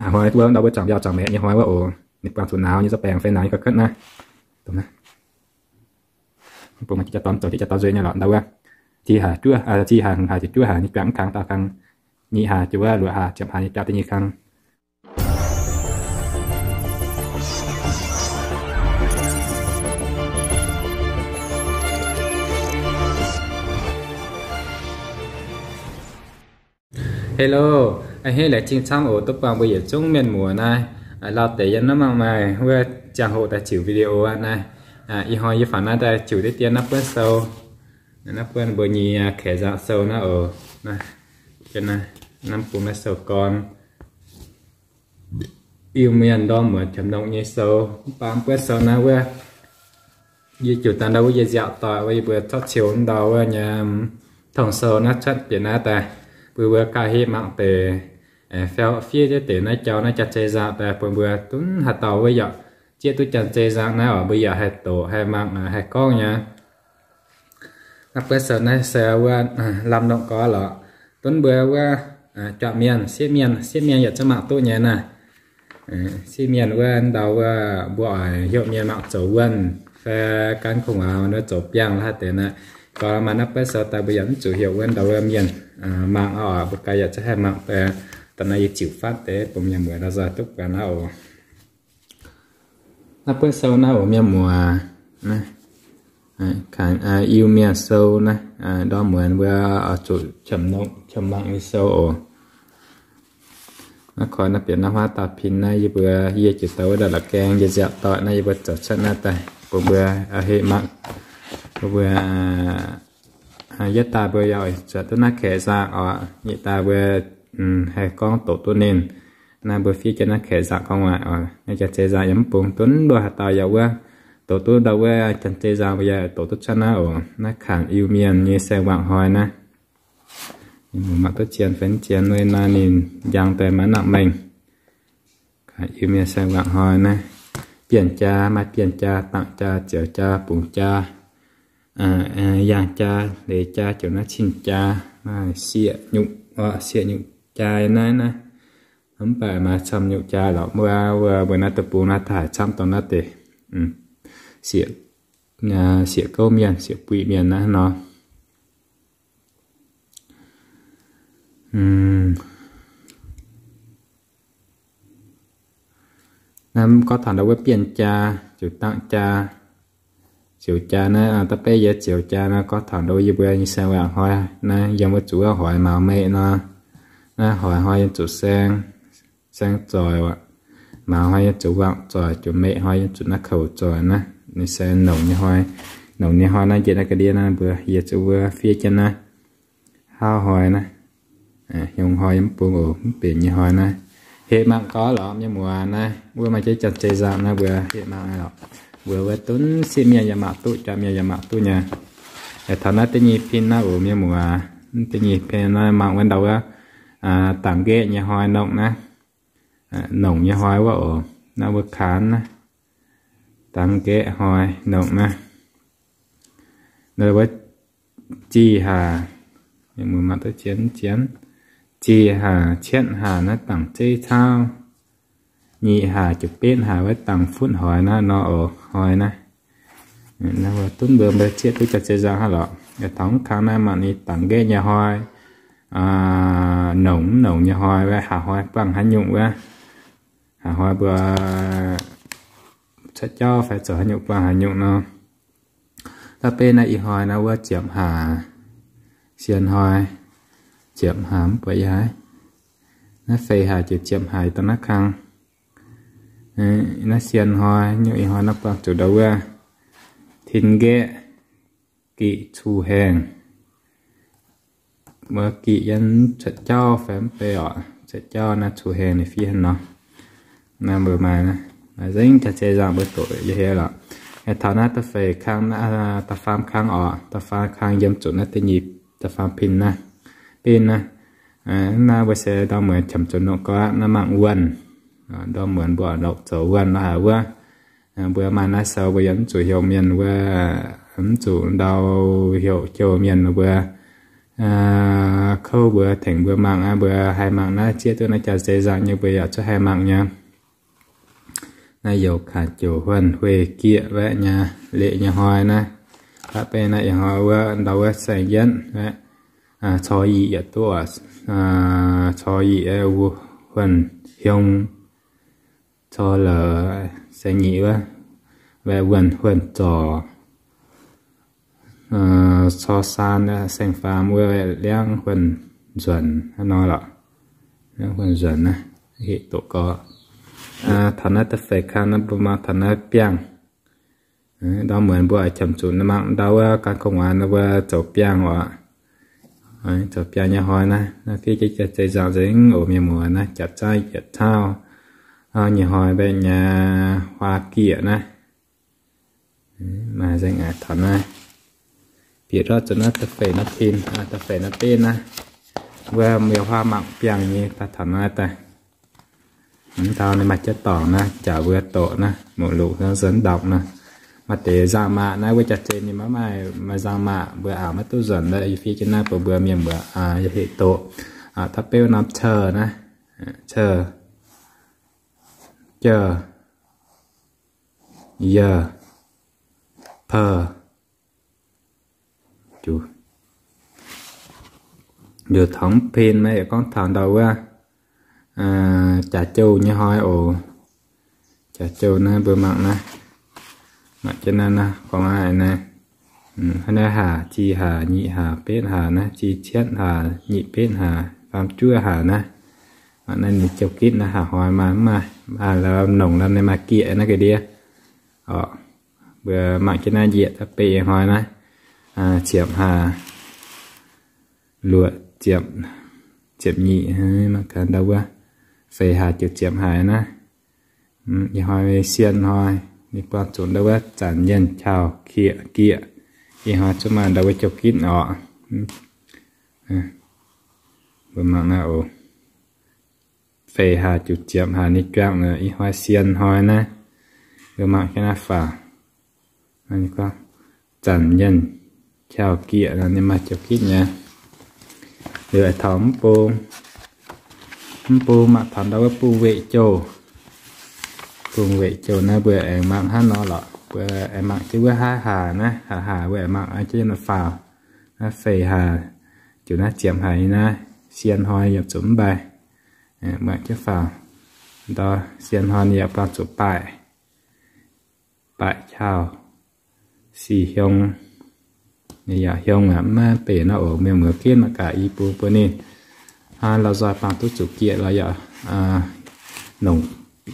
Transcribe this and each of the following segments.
A'hnoi wuov ndau mbuo zuangx mbiauh zuangx maeqc nyei hnoi wuov oc. Ninh buangh zuqc nauz nyei, zorqv baengc fai nauz nyei gauh kuotv naaiv. Dongh naaiv, bung maaih jiex jaa-dorn zoux, jiex jaa-dorn nzueiz nyei lorqc ndau wuov. Zih haac juov, zih haac hngongx haac jiex juov haac nyei biangh mv kang daauh kang. Nyic haac jiex wuov luoqc haac ziepc haac nyei biauh da'nyeic kang. Hello, a'hneiv laengz zingh camv oc. Duqv buangh mbuo yietc zungv mienh muoz naaiv, lauh deix yiem naaiv mangc maaih wuov ziangh hoc daaih ziux video aqv naaiv. Ih hnoi yie faaux naaiv daaih ziux deix dien naaiv buonv sou, naaiv buonv mbuo nyei kaeqv nzangc sou naaiv oc. Naaiv bung naaiv sou gorn Iu-Mienh ndorm muonz qiemx nongh nyei sou. Mv baac buonv sou naaiv wuov, yie ziouc daaih ndau wuov yie nziaauc doic wuov yie mbuo corc ciou ndau wuov nyei tong sou naaiv cuotv bieqc naaiv daaih, bun mbuo gauh heqv mangc deix, fiev jienv deix naaiv jauv naaiv janx-zei nzangc daaih bun mbuo dunv haaix dauh wuov yaac zieqv duqv janx-zei nzangc naaiv oc, mbuo yaac haih doqc haih mangc haih gorngv nyei. Naaiv buonv sou naaiv se wuov lamh longc gorx lorqc. Dunv mbuo wuov juangc mienh, sieqv mienh, sieqv mienh yaac zungv mangc duqv nyei naaiv. Sieqv mienh wuov ndau wuov mbuo oix heuc mienh mangc zoux wuonh fai gan kungx waac wuov zoux biangh la'haaix deix naaiv. Gorngv maaih naaiv buonv sou daaih mbuo yaac mv zuqc heuc wuov ndau wuov mienh mangc oc, mbuo gauh yaac zungv haih mangc daaih. Da'naaiv yie ziux fatv deix bun mienh muoz la'zai duqv buatc naaiv oc. Naaiv buonv sou naaiv oc mienh muoz, Iu-Mienh sou naaiv, ndorm muonz mbuo oix zuqc qiemx nongh qiemx mangc nyei sou oc. Naaiv koi naaiv bieqc naaiv huaav dauh pin naaiv yie mbuo, yie ziouc daaih wuov ndau la'gaeng yie nziaauc doic naaiv yie mbuo zoux cuotv naaiv daaih bun mbuo heqv mangc. Mbuo yietv daaih mbuo yaac zuotc duqv naaiv kaeqv nzangc oc, nyeic daaih mbuo haih gorngv doqc duqv ninh. Naaiv mbuo fiev jienv naaiv kaeqv nzangc gorngv waac oc, naaiv janx-zei nzangc yaac mv bung, dunv mbuo haaix dauh yaac wuov doqc duqv ndau wuov janx-zei nzangc mbuo yaac doqc duqv cuotv naaiv oc. Naaiv Kangx Iu-Mienh nyei saeng-wangc hnoi naaiv. Mangc duqv zien fai mv zien, naaiv ninh njang daaih maiv nangc mengh. Kangx Iu-Mienh saeng-wangc hnoi naaiv, bienh jaa, maaih bienh jaa, dangh jaa, ziouc jaa, bungx jaa, yaangh jaa, leiz jaa, ziouc naaiv cin jaa, maaih sieqv nyutc, sieqv nyutc jaa naaiv naaiv. Mv baac maaih camv nyutc jaa lorqc, mbuo, mbuo, mbuo naaiv deic-bung naaiv daaih haiz camv dongh naaiv deix sieqv, sieqv gouv mienh, sieqv buic mienh naaiv nor. Naaiv gorngv taux ndau wuov bienh jaa, ziouc dangh jaa, ziouc jaa naaiv, da'beiv yie ziouc jaa naaiv gorngv taux ndau yie mbuo nyei saeng-wangc hnoi naaiv, yiem wuov zuqc wuov hoix mauz meih nor. Naaiv hoix hnoi yiem zuqc saeng, saeng zoih, mauz hnoi yiem zuqc wangc zoih, ziouc meih hnoi yiem zuqc naaiv kouc zoih naaiv. Ninh se nongc nyei hnoi. Nongc nyei hnoi naaiv njiec naaiv ga'ndiev naaiv mbuo yie zuqc wuov fiev jienv naaiv hauv hnoi naaiv, hnyungx hnoi yiem mv bung oc, mv benx nyei hnoi naaiv. Heqc mangc gaax lorqc mienh muoz naaiv, wuov maaih jiex janx-zei nzangc naaiv mbuo heqc mangc lorqc. Mbuo wuov dunv sieqv mienh yaac mangc duqv, jaa mienh yaac mangc duqv nyei. Taux naaiv da'nyeic pin naaiv oc mienh muoz, da'nyeic pin naaiv mangc wuov ndau wuov dangx nqaeqv nyei hnoi nongc naaiv. Nongc nyei hnoi wuov oc, naaiv wuov kaanx naaiv, dangx nqaeqv hnoi nongc naaiv. Wuov zih haac, mienh muoz mangc duqv zien mv zien? Zih haac, cietv haac naaiv dangx zeiv cauv. Nyic haac ziouc betv haac wuov dangx futv hoix naaiv nor oc, hnoi naaiv. Naaiv dunv mbuo mbuo zieqv duqv jaa-zei nzangc hnangv lorqc. Taux mv kang naaiv mangc ninh dangx nqaeqv nyei hnoi, nongc mv nongc nyei hnoi wuov, haac hnoi buangh haaix nyungc wuov, haac hnoi mbuo cuotv jauv fai zoux haaix nyungc buangh haac nyungc nor. Da'beiv naaiv ih hnoi naaiv wuov ziepc haac, sien hnoi, ziepc haac mv buatc yaac, naaiv feix haac ziouc ziepc haac dongh naaiv kang. Naaiv sien hnoi, nyungc ih hnoi naaiv buangh zuqc ndau wuov tin nqaeqv, giq cuh haengh. Mbuo giq yiem cuotv jauv fai mv bei oc, cuotv jauv naaiv cuh haengh ninh fiev haaix nor. Naaiv mbuo maaih, maaih nzengc jaa-zei nzangc mbuo doqc yie hieh lorqc. Taux naaiv da'feix kang, da'faam kang oc, da'faam kang yiem zuqc naaiv da'nyeic, da'faam pin naaiv, pin naaiv. Naaiv mbuo se ndorm muonz qiemx zuqc nongc gau aqv, naaiv mangc wuonh. Ndorm muonz mbuo lorqc zoux wuonh lorqc haaix wuov. Mbuo maaih naaiv sou mbuo yaac mv zuqc heuc mienh wuov, mv zuqc ndau heuc jouh mienh mbuo kouv mbuo tengx mbuo mangc aqv. Mbuo haih mangc naaiv zieqv duqv naaiv jaax-zei nzangc nyei, mbuo yaac cuotv haih mangc nyei. Naaiv youz kaax joux huonh huei gieqv waeqv nyei, leqc nyei hnoi naaiv. Aqv, beiv naaiv ih hnoi wuov ndau wuov saeng-yietv, cor yic yietc duqv, cor yic huonh hiong, cor la'saeng nyic wuov, wuonh huonh zorc, cor saan saeng-faam wuov, liangv huonh nzuonc hnangv nor lorqc. Liangv huonh nzuonc naaiv, hec doqc gorx. Taux naaiv da'feix kang naaiv mbuo mangc taux naaiv biangh. Ndau muonz mbuo oix qiemx zuqc mangc ndau wuov gan kouv-muonz mbuo zoux biangh oc. Zoux biangh nyei hnoi naaiv, naaiv fiev jienv jaax-zei nzangc nzengc oc mienh muoz. Naaiv japc zaangv yietc tauv nyei hnoi mbaeqv nyei huaa gieqc naaiv. Maaih nzengc aqv. Taux naaiv bieqc ndortv zuqc naaiv da'feix naaiv pin, da'feix naaiv benv naaiv, wuov mienh huaav mangc biangh nyei daaih taux naaiv daaih. Mv taux ninh maaih jienv dorngc naaiv, jaax mbuo doqc naaiv, mouc lungc hnangv nzuonx ndorpc naaiv. Maaih deix nzangc-maac naaiv, wuov jaax-zei ninh maiv maaih, maaih nzangc-maac mbuo aqc maiv duqv nzuonx. Yie fiev jienv naaiv bun mbuo mienh muoz yaac hec doqc. Taux beuv norm ceu naaiv, ceu, jeu, yeu, peu, Liuz taux mv pin naaiv yaac gorngv taux ndau wuov jaax-jouh nyei hnoi oc. Jaax-jouh naaiv mbuo mangc naaiv, mangc jienv naaiv, naaiv gorngv aqv naaiv, hnangv naaiv haac, jih haac, nyic haac, betv haac naaiv, jih cietv haac, nyic betv haac, faam juov haac naaiv. Mangc naaiv ninh jouh gitv naaiv haac hnoi maaih, maaih, maaih lorz nongc lorz ninh maaih gieqv naaiv ga'ndiev oc. Mbuo mangc jienv naaiv njiec daaih beiv hnoi naaiv, ziepc haac, luoqc ziepc, ziepc nyic, mangc gaax ndau wuov feix haac jiouc ziepc haac naaiv. Ih hnoi sien hnoi, ninh buangh zuqc ndau wuov zanc yienh qauh kieqc gieqc. Ih hnoi zuqc maaih ndau wuov jouh gitv oc. Mbuo mangc naaiv oc. Feix haac jiouc ziepc haac nyei juangc, ih hnoi sien hnoi naaiv. Mbuo mangc jienv naaiv faaux, zanc yienh qauh gieqc nor ninh maaih jouh gitv nyei. Liuz taux mv bung, mv bung mangc taux ndau wuov bung weqc jouh. Bung weqc jouh naaiv mbuo aengx mangc hnangv nor lorqc. Mbuo aengx mangc jienv wuov haav haac naaiv, haav haac mbuo aengx mangc jienv naaiv faaux. Naaiv feix haac jiouc naaiv ziepc haac nyei naaiv, sien hnoi yaac zuqc mv mbaih. Mangc jienv faaux, ndau sien hnoi ninh yaac buangh zuqc baaic, baaic qauh, sic hiong, ninh yaac hiong aqv. Maiv benx naaiv oc. Mienh muoz ginv mangc gaax i bung bun ninh hnangv lorz nzoih buangh duqv zuqc gieqc lorz yaac nongc,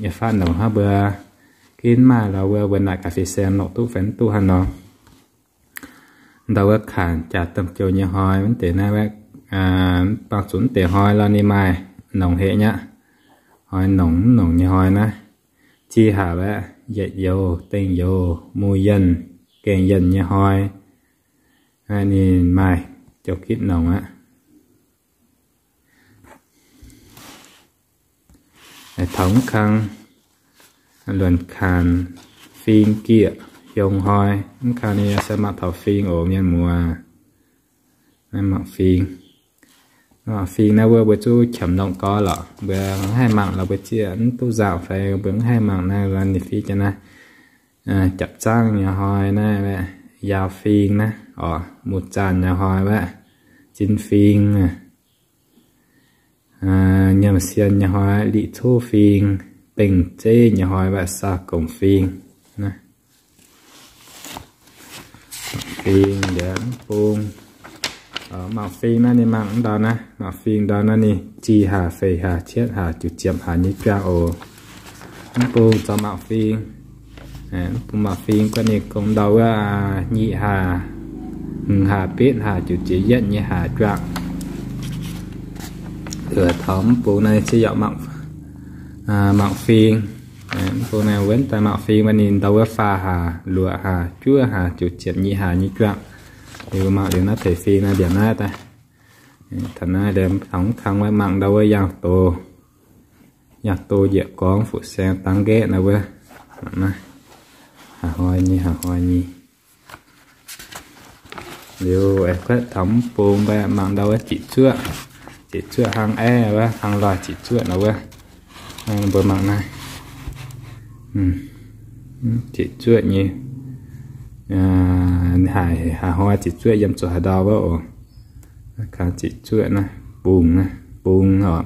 nyei fatv nongc hnangv mbuo ginv maaih lorz wuov, mbuo naaic gaax fih saeng nongc duqv fai mv duqv hnangv nor. Ndau wuov kaanx jaax domh jouh nyei hnoi mv deix naaiv, buangh zuqc mv deix hnoi lorz ninh maaih nongc hec nyaqv. Hnoi nongc mv nongc nyei hnoi naaiv, jih haac aqv, yietc youz, dengh youz, mu yienh, gengh yienh nyei hnoi, ninh maaih jouh gitv nongc aqv. Taux mv kang luonc kaanx fing gieqc hiong hnoi, mv kang ninh se mangc taux fing oc mienh muoz. Mangc fing, mangc fing naaiv wuov mbuo zuqc qiemx nongc gorx lorqc. Mbuo mv haih mangc lorz mbuo zieqv mv duqv nzauh fai mbuo mv haih mangc naaiv, ninh fiev jienv naaiv japc zaangv nyei hnoi naaiv, yaau fing naaiv oc, mu zaanh nyei hnoi wuov, zin fing, nyiemc sien nyei hnoi, liqc cuv fing, bengh zeiv nyei hnoi wuov, saau gomc fing. Fing, mv bung, mangc fing naaiv ninh mangc mv ndau naaiv, mangc fing ndau naaiv ninh jih haac, feix haac, cietv haac, juqc ziepc haac nyei juangc oc. Mv bung zoux mangc fing, mv bung mangc fing guav ninh gong ndau wuov nyic haac, hmz haac, betv haac, juqc ziepc yietv nyei haac juangc. Taux mv bung naaiv se yaac mangc fing. Mv bung naaiv wuonv daaih mangc fing, mv ninh ndau wuov faah haac, luoqc haac, juov haac, juqc ziepc nyic haac nyei juangc. Liuz mangc liuz naaiv deix fing naaiv mbiaauc naaiv daaih. Taux naaiv liuz taux mv kang wuov mangc ndau wuov yangh doz, yangh doz njiec gorngv fu-saeng dangv nqaeqv naaiv wuov. Haaix hnoi nyei, haaix hnoi nyei. Liuz aengx kuotv taux mv bung mbaih mangc ndau wuov ziqc zuoqv. Ziqc zuoqv hnangv aeqv wuov, hnangv loih ziqc zuoqv nor wuov. Mbuo mangc naaiv. Ziqc zuoqv nyei. Haaix, haaix hnoi ziqc zuoqv yiem zuqc haaix ndau wuov oc. Kangx ziqc zuoqv naaiv, bung naaiv, bung oc.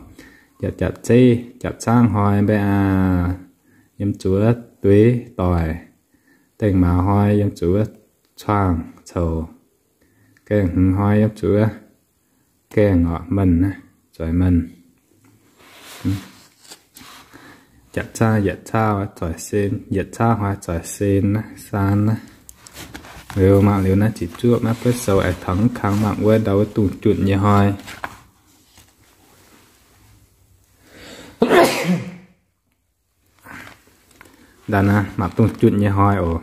Japc, japc zeiv, japc caangv hnoi mbaih aac, yiem zuqc wuov dueiv doic. Dengh maaz hnoi yiem zuqc wuov cuangh coux. Gaengh hmz hnoi yiem zuqc wuov gaengh oc, menh naaiv, zoix menh. Japc caangv yietc caauv zoix sen, yietc caauv hnoi zoix sen naaiv, saan naaiv. Liuz mangc liuz naaiv ziqc zuoqv naaiv buov sou aengx taux mv kang mangc wuov ndau wuov dungz junh nyei hnoi. Ndau naaiv mangc dungz junh nyei hnoi oc.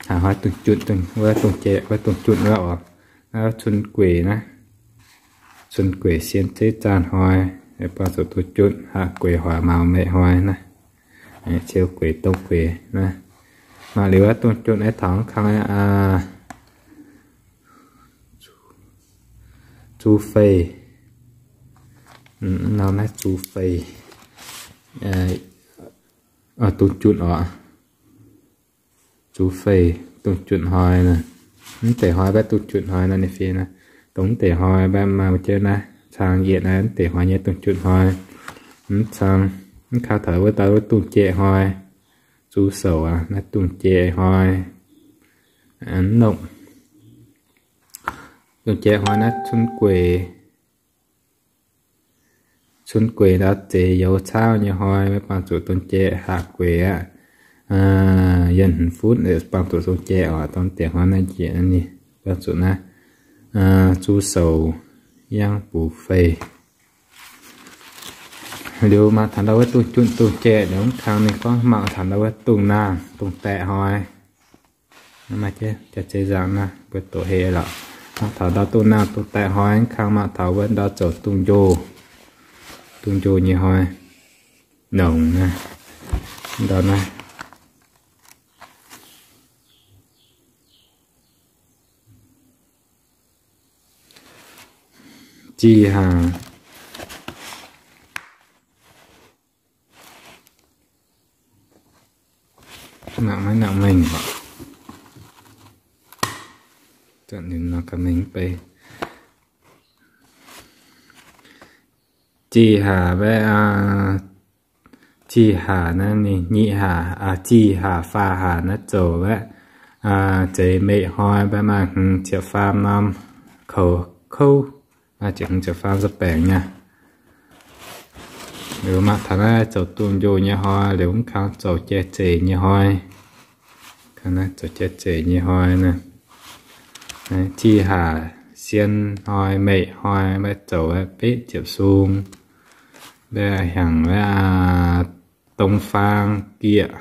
Haaix hnoi dungz junh, wuov dungz jatv, wuov dungz junh wuov oc. Naaiv cun gueic naaiv, cun gueic sien zeiv zaanh hnoi, buangh zuqc dungz junh. Haah gueic hoic mauz meih hnoi naaiv, ciou gueic dongh gueic naaiv. Mangc liuz wuov dungz junh naaiv taux mv kang, zu fei. Norm naaiv zu fei, dungz junh oc. Zu fei, dungz junh hnoi naaiv. Mv deix hnoi mbaeqv dungz junh hnoi naaiv, ninh fiev naaiv. Dongh mv deix hnoi mbaeqv maaih jienv naaiv cang yietc naaiv, mv deix hnoi nyei dungz junh hnoi. Mv cang, mv kang taux wuov ndau wuov dungz jatv hnoi. Zu sou aqv, naaiv dungz jatv hnoi. Nongh, dungz jatv hnoi naaiv cun gueic. Cun gueic ndau zeix youz caauv nyei hnoi, maiv buangh zuqc dongh jatv. Haah gueic aqv, yienh hmz funv buangh zuqc dongh jatv oc. Dongh deix hnoi naaiv njiec ninh buangh zuqc naaiv, zu sou, yangv bux fei. Liuz mangc taux ndau wuov dungz junh dongh jatv liuz mv kang ninh gorngv mangc taux ndau wuov dongh naang dongh daeqv hnoi. Jaax-zei nzangc naaiv mbuo doqc heh lorqc. Mangc taux ndau dongh naang dongh daeqv hnoi, mv kang mangc taux wuov ndau zoux dongh njoh, dongh njoh nyei hnoi. Nongc naaiv, ndau naaiv. Jih hnangv. Nangc maiv nangc mengh oc. Nor ga'mengh bei. Jih hnangv mbaeqv, jih hnangv naaiv ninh nyic hnangv, jih hnangv faah hnangv naaiv zoux mbaeqv, zeix meih hnoi mbaeqv maaih hmz ziepc faam norm koux kouv, maaih ziepc hmz ziepc faam nza'baengc nyei. Liuz mangc taux naaiv zoux dungz njoh nyei hnoi, liuz mv kang zoux jai-zeic nyei hnoi. Zoux jai-zeic nyei hnoi naaiv, jih hnangv sien hnoi, meih hnoi mbaeqv zoux betv ziepc sung, mbaeqv hnyangx mbaeqv dongh faang gieqc.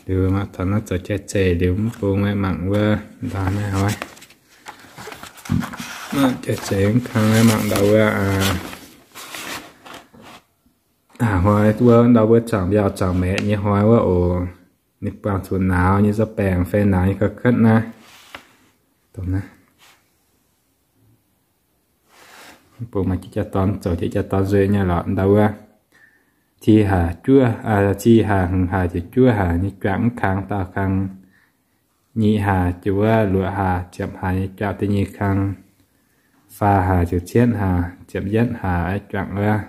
Liuz mangc taux naaiv zoux jai-zeic liuz mv bung maiv mangc wuov ndau naaiv hnoi. Jai-zeic mv kang maiv mangc ndau wuov, hnoi wuov ndau wuov zuangx mbiauh zuangx maeqc nyei hnoi wuov oc. Ninh buangh zuqc nauz nyei nza'baengc fai nauz nyei ga'kuotv naaiv. Dongh naaiv. Bung maaih jiex jaa-dorn zoux jiex jaa-dorn nzueic nyei lorqc ndau wuov. Ti hlaax juov, ti hlaax hmz hlaax ziepc juov hlaax nyei juangc mv kang daauh kang. Nyic hlaax jiez wuov luoqc hlaax ziepc hlaax nyei juangc da'nyeic kang. Faah hlaax ziepc cietv hlaax ziepc yietv hlaax juangc wuov.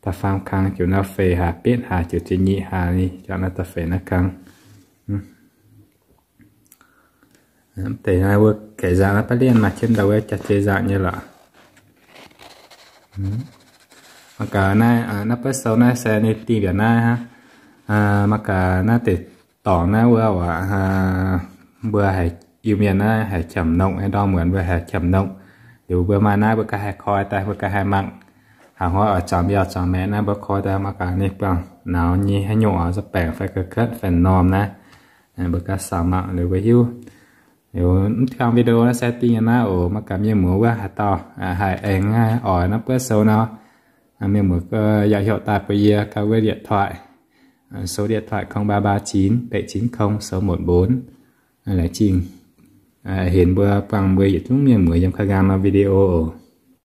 Da'faam kang jiez nor feix hlaax betv hlaax ziepc nyic hlaax nyei juangc nor da'feix naaiv kang. Deix naaiv wuov keix nzangc naaiv baav lienh maaih jienv ndau wuov jaax-zei nzangc nyei lorqc. Mangc gaax naaiv, naaiv buov sou naaiv se ninh dingh mbiaauc naaiv hnangv. Mangc gaax naaiv deix dorngx naaiv wuov, mbuo haiz Iu-Mienh naaiv haiz qamc nongh, ndorm muonz mbuo haiz qamc nongh. Liuz mbuo maaih naaiv mbuo ganh haih koi daaih, mbuo ganh haih mangc. Haaix hnoi oix zuangx mbiauh zuangx maeqc naaiv mbuo koi daaih mangc gaax ninh buangh nauz nyei haaix nyungc oix nza'baengc fai ga'kuotv fai norm naaiv. Mbuo ganh saauc mangc liuz mbuo hiuv. Liuz mv kang video naaiv se dingh nyei naaiv oc. Mangc gaax mienh muoz wuov haaix dauh haih aengx oix naaiv buov sou nor, mienh muoz yaac heuc daaih bun yie gauh wuov điện thoại, số điện thoại không ba ba chín bảy chín không sáu một bốn. Laengz zingh. Henx mbuo buangh mbuo yietc zungv mienh muoz yiem การ์ตูน nor video oc.